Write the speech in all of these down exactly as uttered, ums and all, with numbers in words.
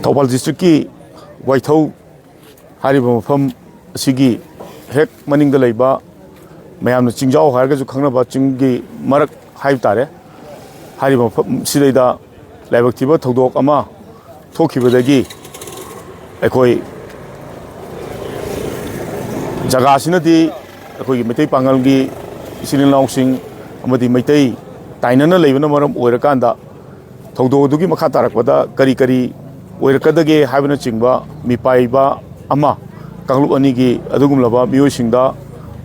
ꯊꯧꯕꯥꯜ ꯗꯤꯁꯇ꯭ꯔꯤꯛꯀꯤ ꯋꯥꯏꯊꯧ ꯍꯥꯏꯔꯤꯕ ꯃꯐꯝ ꯑꯁꯤꯒꯤ ꯍꯦꯛ ꯃꯅꯤꯡꯗ ꯂꯩꯕ, ꯃꯌꯥꯝꯅ ꯆꯤꯡꯖꯥꯎ ꯍꯥꯏꯔꯒꯁꯨ ꯈꯪꯅꯕ ꯆꯤꯡꯒꯤ ꯃꯔꯛ ꯍꯥꯏꯕ ꯇꯥꯔꯦ, ꯍꯥꯏꯔꯤꯕ ꯃꯐꯝꯁꯤꯗꯩꯗ ꯂꯥꯏꯕꯛ ꯊꯤꯕ ꯊꯧꯗꯣꯛ ꯑꯃ ꯊꯣꯛꯈꯤꯕꯗꯒꯤ ꯑꯩꯈꯣꯏ ꯖꯒꯥꯁꯤꯅꯗꯤ ꯑꯩꯈꯣꯏꯒꯤ ꯃꯩꯇꯩ ꯄꯥꯉꯜꯒꯤ ꯏꯆꯤꯜ ꯏꯅꯥꯎꯁꯤꯡ ꯑꯃꯗꯤ ꯃꯩꯇꯩ ꯇꯥꯏꯅꯅ ꯂꯩꯕꯅ ꯃꯔꯝ ꯑꯣꯏꯔꯀꯥꯟꯗ, ꯊꯧꯗꯣꯛ ꯑꯗꯨꯒꯤ ꯃꯈꯥ ꯇꯥꯔꯛꯄꯗ ꯀꯔꯤ ꯀꯔꯤ ꯑꯣꯏꯔꯛꯀꯗꯒꯦ ꯍꯥꯏꯕꯅꯆꯤꯡꯕ ꯃꯤꯄꯥꯏꯕ ꯑꯃ, ꯀꯥꯡꯂꯨꯞ ꯑꯅꯤꯒꯤ ꯑꯗꯨꯒꯨꯝꯂꯕ ꯃꯤꯑꯣꯏꯁꯤꯡꯗ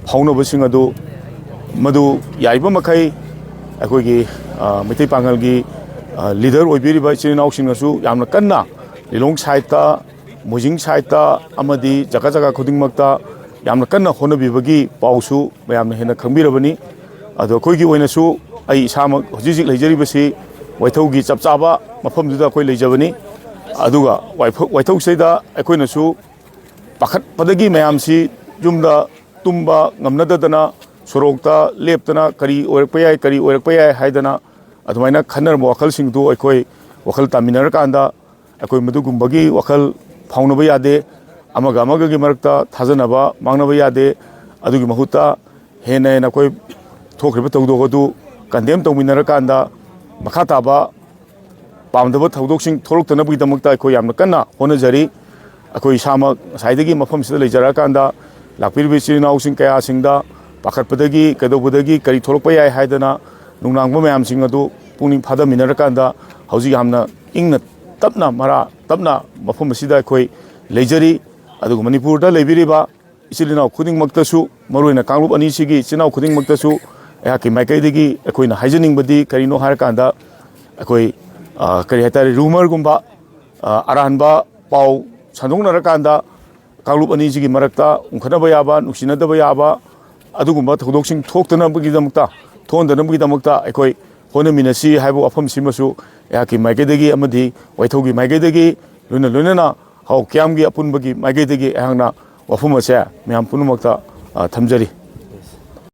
ꯐꯥꯎꯅꯕꯁꯤꯡ ꯑꯗꯨ, ꯃꯗꯨ ꯌꯥꯔꯤꯕ ꯃꯈꯩ ꯑꯩꯈꯣꯏꯒꯤ, ꯑ, ꯃꯩꯇꯩ ꯄꯥꯉꯜꯒꯤ, ꯑ, ꯂꯤꯗꯔ ꯑꯣꯏꯕꯤꯔꯤꯕ ꯏꯆꯤꯜ ꯏꯅꯥꯎꯁꯤꯡꯅꯁꯨ ꯌꯥꯝꯅ ꯀꯟꯅ ꯂꯤꯂꯣꯡ ꯁꯥꯏꯠꯇ, ꯃꯣꯏꯖꯤꯡ ꯁꯥꯏꯠꯇ ꯑꯃꯗꯤ ꯖꯒꯥ ꯖꯒꯥ ꯈꯨꯗꯤꯡꯃꯛꯇ ꯌꯥꯝꯅ ꯀꯟꯅ ꯍꯣꯠꯅꯕꯤꯕꯒꯤ ꯄꯥꯎꯁꯨ ꯃꯌꯥꯝꯅ ꯍꯦꯟꯅ ꯈꯪꯕꯤꯔꯕꯅꯤ꯫ ꯑꯗꯣ ꯑꯩꯈꯣꯏꯒꯤ ꯑꯣꯏꯅꯁꯨ ꯑꯩ ꯏꯁꯥꯃꯛ ꯍꯧꯖꯤꯛ ꯍꯧꯖꯤꯛ ꯂꯩꯖꯔꯤꯕꯁꯤ ꯋꯥꯏꯊꯧꯒꯤ ꯆꯞ ꯆꯥꯕ ꯃꯐꯝꯗꯨꯗ ꯑꯩꯈꯣꯏ ꯂꯩꯖꯕꯅꯤ꯫ ꯑꯗꯨꯒ ꯋꯥꯏꯐ-, ꯋꯥꯏꯊꯧꯁꯤꯗ ꯑꯩꯈꯣꯏꯅꯁꯨ ꯄꯥꯈꯠꯄꯗꯒꯤ ꯃꯌꯥꯝꯁꯤ ꯌꯨꯝꯗ ꯇꯨꯝꯕ ꯉꯝꯅꯗꯗꯅ ꯁꯣꯔꯣꯛꯇ ꯂꯦꯞꯇꯅ ꯀꯔꯤ ꯑꯣꯏꯔꯛꯄ ꯌꯥꯏ, ꯀꯔꯤ ꯑꯣꯏꯔꯛꯄ ꯌꯥꯏ ꯍꯥꯏꯗꯅ ꯑꯗꯨꯃꯥꯏꯅ ꯈꯟꯅꯔꯝꯕ ꯋꯥꯈꯜꯁꯤꯡꯗꯨ ꯑꯩꯈꯣꯏ ꯋꯥꯈꯜ ꯇꯥꯃꯤꯟꯅꯔꯀꯥꯟꯗ, ꯑꯩꯈꯣꯏ ꯃꯗꯨꯒꯨꯝꯕꯒꯤ ꯋꯥꯈꯜ ꯐꯥꯎꯅꯕ ꯌꯥꯗꯦ, ꯑꯃꯒ ꯑꯃꯒꯒꯤ ꯃꯔꯛꯇ ꯊꯥꯖꯅꯕ ꯃꯥꯡꯅꯕ ꯌꯥꯗꯦ꯫ ꯑꯗꯨꯒꯤ ꯃꯍꯨꯠꯇ ꯍꯦꯟꯅ ꯍꯦꯟꯅ ꯑꯩꯈꯣꯏ ꯊꯣꯛꯈ꯭ꯔꯤꯕ ꯊꯧꯗꯣꯛ ꯑꯗꯨ ꯀꯟꯗꯦꯝ ꯇꯧꯃꯤꯟꯅꯔꯀꯥꯟꯗ, ꯃꯈꯥ ꯇꯥꯕ ꯄꯥꯝꯗꯕ ꯊꯧꯗꯣꯛꯁꯤꯡ ꯊꯣꯛꯂꯛꯇꯅꯕꯒꯤꯗꯃꯛꯇ ꯑꯩꯈꯣꯏ ꯌꯥꯝꯅ ꯀꯟꯅ ꯍꯣꯠꯅꯖꯔꯤ꯫ ꯑꯩꯈꯣꯏ ꯏꯁꯥꯃꯛ ꯉꯁꯥꯏꯗꯒꯤ ꯃꯐꯝꯁꯤꯗ ꯂꯩꯖꯔꯛꯑꯀꯥꯟꯗ ꯂꯥꯛꯄꯤꯔꯤꯕ ꯏꯆꯤꯜ ꯏꯅꯥꯎꯁꯤꯡ ꯀꯌꯥꯁꯤꯡꯗ ꯄꯥꯈꯠꯄꯗꯒꯤ ꯀꯩꯗꯧꯕꯗꯒꯤ ꯀꯔꯤ ꯊꯣꯛꯂꯛꯄ ꯌꯥꯏ ꯍꯥꯏꯗꯅ ꯅꯨꯡꯅꯥꯡꯕ ꯃꯌꯥꯝꯁꯤꯡ ꯑꯗꯨ ꯄꯨꯛꯅꯤꯡ ꯐꯥꯊꯃꯤꯟꯅꯔꯀꯥꯟꯗ ꯍꯧꯖꯤꯛ ꯌꯥꯝꯅ ꯏꯪꯅ ꯇꯞꯅ ꯃꯔꯥ ꯇꯞꯅ ꯃꯐꯝ ꯑꯁꯤꯗ ꯑꯩꯈꯣꯏ ꯂꯩꯖꯔꯤ꯫ ꯑꯗꯨꯒ ꯃꯅꯤꯄꯨꯔꯗ ꯂꯩꯕꯤꯔꯤꯕ ꯏꯆꯤꯜ ꯏꯅꯥꯎ ꯈꯨꯗꯤꯡꯃꯛꯇꯁꯨ, ꯃꯔꯨꯑꯣꯏꯅ ꯀꯥꯡꯂꯨꯞ ꯑꯅꯤꯁꯤꯒꯤ ꯏꯆꯤꯜ ꯏꯅꯥꯎ ꯈꯨꯗꯤꯡꯃꯛꯇꯁꯨ ꯑꯩꯍꯥꯛꯀꯤ ꯃꯥꯏꯀꯩꯗꯒꯤ ꯑꯩꯈꯣꯏꯅ ꯍꯥꯏꯖꯅꯤꯡꯕꯗꯤ ꯀꯔꯤꯅꯣ ꯍꯥꯏꯔꯀꯥꯟꯗ, ꯑꯩꯈꯣꯏ, ꯑ, ꯀꯔꯤ ꯍꯥꯏꯇꯥꯔꯦ, ꯔꯨꯃꯔꯒꯨꯝꯕ, ꯑ, ꯑꯔꯥꯟꯕ ꯄꯥꯎ ꯁꯟꯗꯣꯛꯅꯔꯀꯥꯟꯗ ꯀꯥꯡꯂꯨꯞ ꯑꯅꯤꯁꯤꯒꯤ ꯃꯔꯛꯇ ꯎꯪꯈꯠꯅꯕ ꯌꯥꯕ, ꯅꯨꯡꯁꯤꯅꯗꯕ ꯌꯥꯕ, ꯑꯗꯨꯒꯨꯝꯕ ꯊꯧꯗꯣꯛꯁꯤꯡ ꯊꯣꯛꯇꯅꯕꯒꯤꯗꯃꯛꯇ, ꯊꯣꯛꯍꯟꯗꯅꯕꯒꯤꯗꯃꯛꯇ ꯑꯩꯈꯣꯏ ꯍꯣꯠꯅꯃꯤꯟꯅꯁꯤ ꯍꯥꯏꯕ ꯋꯥꯐꯝꯁꯤꯃꯁꯨ ꯑꯩꯍꯥꯛꯀꯤ ꯃꯥꯏꯀꯩꯗꯒꯤ ꯑꯃꯗꯤ ꯋꯥꯏꯊꯧꯒꯤ ꯃꯥꯏꯀꯩꯗꯒꯤ, ꯂꯣꯏꯅ ꯂꯣꯏꯅꯅ ꯍꯥꯎ ꯀꯤꯌꯥꯝꯒꯤ ꯑꯄꯨꯟꯕꯒꯤ ꯃꯥꯏꯀꯩꯗꯒꯤ ꯑꯩꯍꯥꯛꯅ ꯋꯥꯐꯝ ꯑꯁꯦ ꯃꯌꯥꯝ ꯄꯨꯝꯅꯃꯛꯇ, ꯑ, ꯊꯝꯖꯔꯤ꯫